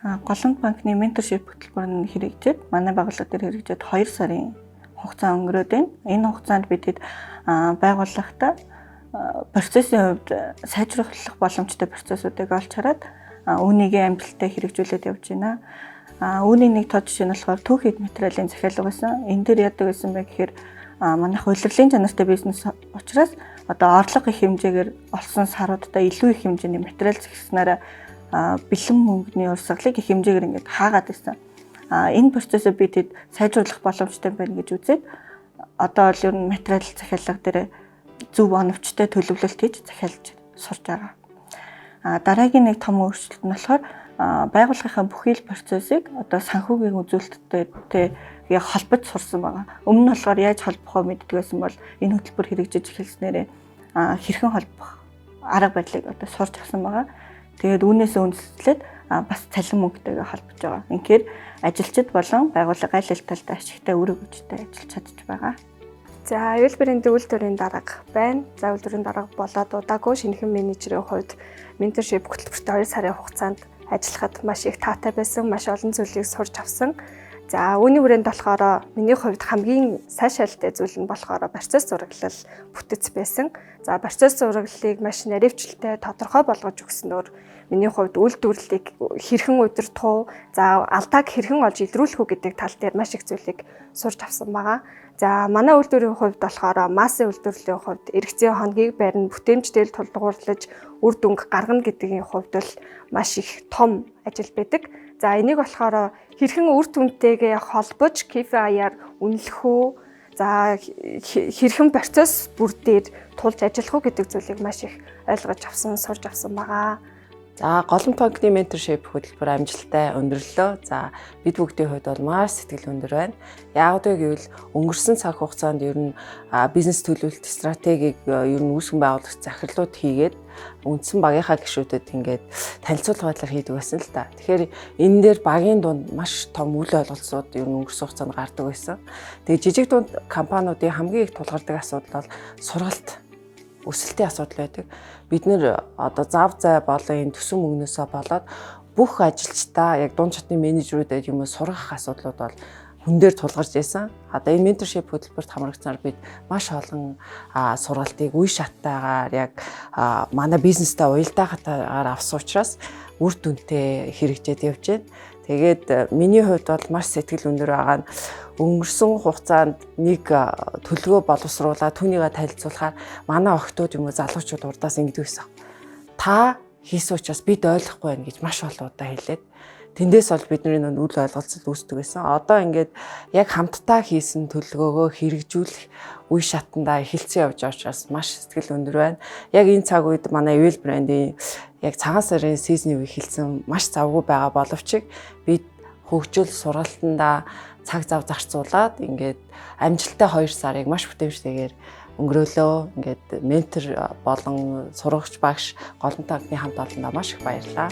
Голомт банкны mentorship хөтөлбөр нь хэрэгжээд, манай байгууллага дээр хэрэгжээд 2 сарын хугацаа өнгөрөөд байна. Энэ хугацаанд бид хэд байгууллагатаа процессын хувьд сайжруулах боломжтой процессуудыг олж хараад, үүнийгээ амжилттай хэрэгжүүлээд явж байна. Үүний нэг тод жишээ нь болохоор түүх эд материалын захиалга байсан. Энэ дээр яадаг байсан бэ гэхээр манайх улирлын чанартай бизнес учраас одоо орлого их хэмжээгээр олсон саруудаа илүү их хэмжээний материал захиалснараа бэлэн мөнгөний урсгалыг их хэмжээгээр ингээд хаагаад байсан. Энэ процессыг бид хэд сайжруулах боломжтой байна гэж үзээд, одоо л ер нь материал захиалга дээр зөв оновчтой төлөвлөлт хийж захиалж сурж байгаа. Дараагийн нэг том өөрчлөлт нь болохоор байгууллагынхаа бүхий л процессыг одоо санхүүгийн үзүүлэлттэй яг холбож сурсан байгаа. Өмнө нь болохоор яаж холбох вэ мэддэг байсан бол энэ хөтөлбөр хэрэгжиж эхэлснээрээ хэрхэн холбох арга барилыг одоо сурч авсан байгаа. Тэгээд үүнээс үндэслээд бас цалин мөнгөтэйгээ холбож байгаа. Үнэхээр ажилчид болон байгууллага аль аль талд ашигтай, үр өгөөжтэй ажиллаж чадж байгаа. За, Аюул брендийн үйлдвэрийн дарга байна. За, үйлдвэрийн дарга болоод удаагүй шинэхэн менежерийн хувьд mentorship хөтөлбөртэй 2 сарын хугацаанд ажиллахад маш их таатай байсан, маш олон зүйлийг сурч авсан. За, үүний хүрээнд болохоор миний хувьд хамгийн сайшаалтай зүйл нь болохоор процесс зураглал бүтэц байсан. За, процесс зураглалыг маш нарийвчлалтай, тодорхой болгож өгснөөр миний хувьд үйлдвэрлэлийг хэрхэн удирдах уу, за, алдааг хэрхэн олж илрүүлэх үү гэдэг тал дээр маш их зүйлийг сурч авсан байгаа. За, манай үйлдвэрийн хувьд болохоор массын үйлдвэрлэлийн хувьд эргэцийн хоногийг барина, бүтээмжтэй тулгуурлаж үр дүнг гаргана гэдгийн хувьд бол маш их том ажил байдаг. За, энийг болохоор хэрхэн үр дүнтэйгээ холбож KPI-аар үнэлэх үү, за, хэрхэн процесс бүр дээр тулж ажиллах уу гэдэг зүйлийг маш их ойлгож авсан, сурж авсан байгаа. За, Голомт банкны mentorship хөтөлбөр амжилттай өндөрлөө. За, бид бүгдийн хувьд бол маш сэтгэл өндөр байна. Яагаад вэ гэвэл өнгөрсөн цаг хугацаанд ер нь бизнес төлөвлөлт стратегийг ер нь үүсгэн байгуулагч захирлууд хийгээд, үндсэн багийнхаа гишүүдэд ингээд танилцуулга байдлаар хийдэг байсан л та. Тэгэхээр энэ дээр багийн дунд маш том үл ойлголцууд ер нь өнгөрсөн хугацаанд гардаг байсан. Тэгээ жижиг дунд компаниудын хамгийн их тулгардаг асуудал бол сургалт, өсөлтийн асуудал байдаг. Бид нэр одоо зав зай болон энэ төсөн мөнгнөөсөө болоод бүх ажилчдаа, яг дунд шатны менежерүүдэд юм уу сургах асуудлууд бол хүн дээр тулгарч байсан. Одоо энэ mentorship хөтөлбөрт хамрагдсанаар бид маш олон сургалтыг үе шаттайгаар яг манай бизнестэй уялдаатайгаар авсан учраас үр дүнтэй хэрэгжээд явж байна. Тэгээд миний хувьд бол маш сэтгэл өндөр байгаа нь өнгөрсөн хугацаанд нэг төлөвөө боловсруулаад түүнийгээ танилцуулахаар манай охидууд юм уу залуучууд урдаас ингэдэг байсан. "Та хийсэн учраас бид ойлгохгүй байна" гэж маш олон удаа хэлээд, тэндээс бол бидний нүн үл ойлголцол үүсдэг байсан. Одоо ингээд яг хамтдаа хийсэн төлөвлөгөөгөө хэрэгжүүлэх үе шатандаа эхэлсэн явж байгаа учраас маш сэтгэл өндөр байна. Яг энэ цаг үед манай Evel брендийн яг цагаан сарын season ы үе эхэлсэн, маш завгүй байгаа боловч бид хөгжил сургалтандаа цаг зав зарцуулаад ингээд амжилттай 2 сарыг маш бүтээмжтэйгээр өнгөрөөлөө. Ингээд ментор болон сургагч багш Голомт банкны хамт олондоо маш их баярлалаа.